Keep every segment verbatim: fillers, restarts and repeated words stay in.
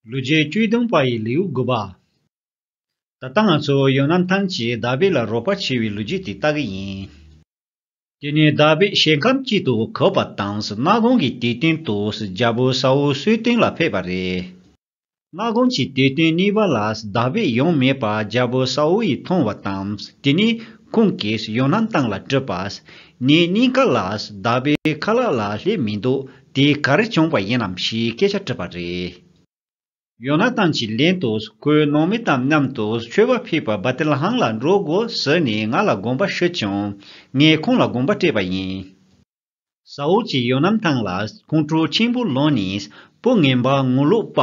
ལོ་རྒྱུས་བཅུ་བདུན་པ་ཡི་ལེའུ་དགུ་པ། ད་ལྟ་ང་ཚོ་ཡོ་ན་ཐན་གྱིས་དཱ་བིད་ལ་རོགས་པ་བྱས་པའི་ལོ་རྒྱུས་དེ་ལྟ་གི་ཡིན། དེ་ནས་དཱ་བིད་ཞིང་ཁམས་གཅིག་ཏུ་གབ་པ་དང་། གནའ་གོང་གི་དུས་སྟོན་དུ་རྒྱལ་པོ་ས་འུལ་གསོལ་སྟོན་ལ་ཕེབས་པ་རེད། གནའ་གོང་གི་དུས་སྟོན་གཉིས་པ་ལ་དཱ་བིད་ཡོང་མེད་པ་རྒྱལ་པོ་ས་འུལ་ཡིས་མཐོང་བ་དང་། དེ་ནས་ཁོང་གིས་ཡོ་ན་ཐན་ལ་དྲིས་པ། ངེད་གཉིས་ཀ་ལ་དཱ་བིད་ཁ་ལག་ལ་སླེབས་མི་འདུག་དེ་ག་རེ་བྱུང་བ་ཡིན་ནམ་ཞེས་སྐད་ཆ་དྲིས་པ་རེད། ཡོ་ན་ཐན་གྱིས་ལན་དུ། ཁོའི་ནང་མི་དང་མཉམ་དུ་མཆོད་པ་ཕུལ་བར་བེ་ཐེ་ལེ་ཧེམ་ལ་འགྲོ་དགོས་ཟེར་ནས་ང་ལ་དགོངས་པ་ཞུས་ཀྱང་། ངས་ཁོང་ལ་དགོངས་པ་སྤྲད་པ་ཡིན། ས་འུལ་གྱིས་ཡོ་ན་ཐན་ལ་ཁོང་ཁྲོ་ཆེན་པོ་ལངས་ནས། བུ་ངན་པ་ངོ་ལོག་པ།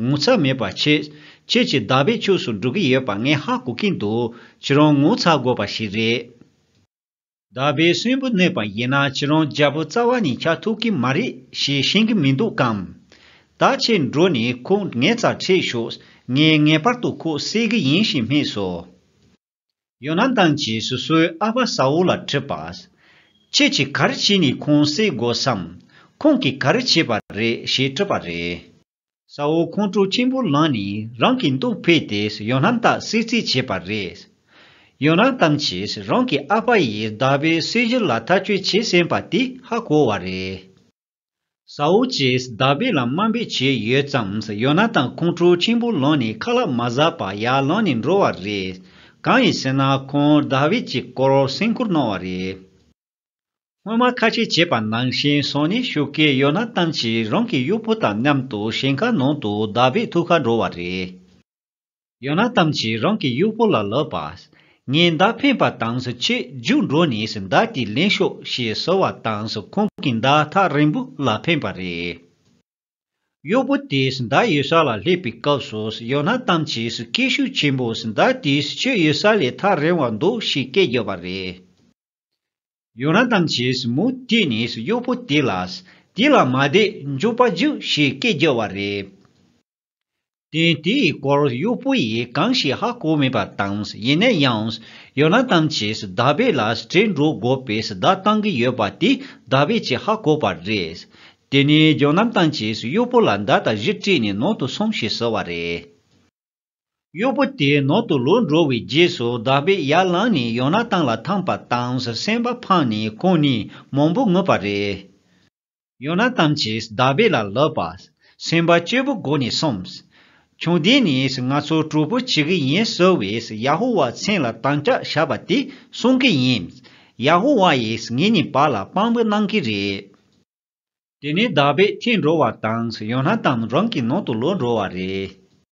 ངོ་ཚ་མེད་པ་ཁྱེད། ཁྱེད་ཀྱིས་དཱ་བིད་ཕྱོགས་སུ་འགྲོ་གི་ཡོད་པ་ངས་ཧ་གོ་གི་འདུག་ཁྱེད་རང་ངོ་ཚ་དགོས་པ་ཞིག་རེད། དཱ་བིད་གསོན་པོ་གནས་པ་ཡིན་ན་ཁྱེད་རང་རྒྱལ་པོ་རྩ་བ་ནས་ཆགས་ཐུབ་ཀྱི་མ་རེད་ཞེས་ཤེས་ཀྱི་མི་འདུག་གམ། ད་ཁྱེད་འགྲོ་ནས་ཁོང་ངའི་རྩར་ཁྲིད་ཤོག་ངས་ངེས་པར་དུ་ཁོ་བསད་ཀྱི་ཡིན་ཞེས་སྨྲས་སོ། ཡོ་ན་ཐན་གྱིས་སོ་སོའི་ཨ་ཕ་ས་འུལ་ལ་དྲིས་པ། ཁྱེད་ཀྱིས་ག་རེ་བྱས་ནས་ཁོང་བསད་དགོས་སམ། ཁོང་གིས་ག་རེ་བྱས་པ་རེད་ཞེས་དྲིས་པ་རེད། ས་འུལ་ཁོང་ཁྲོ་ཆེན་པོ་ལངས་ནས་རང་གི་མདུང་ཕུད་དེ་ཡོ་ན་ཐན་བསད་རྩིས་བྱས་པ་རེད། ཡོ་ན་ཐན་གྱིས་རང་གི་ཨ་ཕ་ཡིས་དཱ་བིད་གསོད་རྒྱུ་ལ་ཐག་གཅོད་བྱས་ཟིན་པ་དེ་ཧ་གོ་བ་རེད། ས་འུལ་གྱིས་དཱ་བིད་ལ་དམའ་འབེབས་བྱས་ཡོད་ཙང་ཡོ་ན་ཐན་ཁོང་ཁྲོ་ཆེན་པོ་ལངས་ནས་ཁ་ལག་མ་ཟ་བར་ཡར་ལངས་ནས་འགྲོ་བ་རེད། གང་ཡིན་ཟེར་ན་ཁོང་དཱ་བིད་ཀྱི་སྐོར་སེམས་ཁུར་གནང་བ་རེད། སྔོན་མ་ཁ་ཆད་བྱས་པ་ནང་བཞིན་སང་ཉིན་ཞོགས་ཀས་ཡོ་ན་ཐན་གྱིས་རང་གི་གཡོག་པོ་དང་མཉམ་དུ་ཞིང་ཁ་ནང་དུ་དཱ་བིད་ཐུག་གར་འགྲོ་བ་རེད། ཡོ་ན་ཐན་གྱིས་རང་གི་གཡོག་པོ་ལ་ལབ་པ། ངས་མདའ་འཕེན་པ་དང་ཁྱེད་རྒྱུགས་འགྲོ་ནས་མདའ་དེ་ལེན་ཤོག་ཞེས་ཟེར་བ་དང་ཁོང་གིས་མདའ་ཐག་རིང་པོ་ལ་འཕེན་པ་རེད། གཡོག་པོ་དེས་མདའ་ཡོད་ས་ལ་སླེབས་པའི་སྐབས་སུ་ཡོ་ན་ཐན་གྱིས་སྐད་ཤུགས་ཆེན་པོས་མདའ་དེས་ཁྱོད་ཡོད་ས་ལས་ཐག་རིང་བ་འདུག་ཞེས་སྐད་བརྒྱབ་པ་རེད། ཡོ་ན་ཐན་གྱིས་མུ་མཐུད་ནས་གཡོག་པོ་དེ་ལ། དེ་ལ་མ་བསྡད་མགྱོགས་པ་རྒྱུགས་ཞེས་སྐད་བརྒྱབ་པ་རེད། དེ་དེའི་སྐོར་གཡོག་པོ་ཡིས་གང་ཞིག་ཧ་གོ་མེད་པ་དང་། ཡིན་ན་ཡང་ཡོ་ན་ཐན་གྱིས་དཱ་བིད་ལ་བྲོས་འགྲོ་དགོས་པའི་བརྡ་བཏང་གི་ཡོད་པ་དེ་དཱ་བིད་ཀྱིས་ཧ་གོ་བ་རེད། དེ་ནས་ཡོ་ན་ཐན་གྱིས་གཡོག་པོ་ལ་མདའ་དང་གཞུ་སྤྲད་ནས་ནང་དུ་སོང་ཞེས་ཟེར་བ་རེད། གཡོག་པོ་དེ་ནང་དུ་ལོག་འགྲོ་བའི་རྗེས་སུ་དཱ་བིད་ཡར་ལངས་ནས་ཡོ་ན་ཐན་ལ་འཐམས་པ་དང་སེམས་པ་ཕངས་ནས་ཁོང་གཉིས་མང་པོ་ངུས་པ་རེད། ཡོ་ན་ཐན་གྱིས་དཱ་བིད་ལ་ལབ་པ། སེམས་པ་སྐྱིད་པོ་སྒོ་ནས་སོང་། ཆུང་དུས་ནས་ང་ཚོ་གྲོགས་པོ་བྱེད་ཀྱི་ཡིན་ཟེར་བས་ཡ་ཧོ་ཝཱ་མཚན་ལ་དམ་བཅའ་བཞག་པ་དེ་སྲུང་གི་ཡིན། ཡ་ཧོ་ཝཱ་ཡིས་ངེད་གཉིས་བར་ལ་དཔང་པོ་གནང་གི་རེད། དེ་ནས་དཱ་བིད་ཐོན་འགྲོ་བ་དང་ཡོ་ན་ཐན་རང་གི་ནང་དུ་ལོག་འགྲོ་བ་རེད།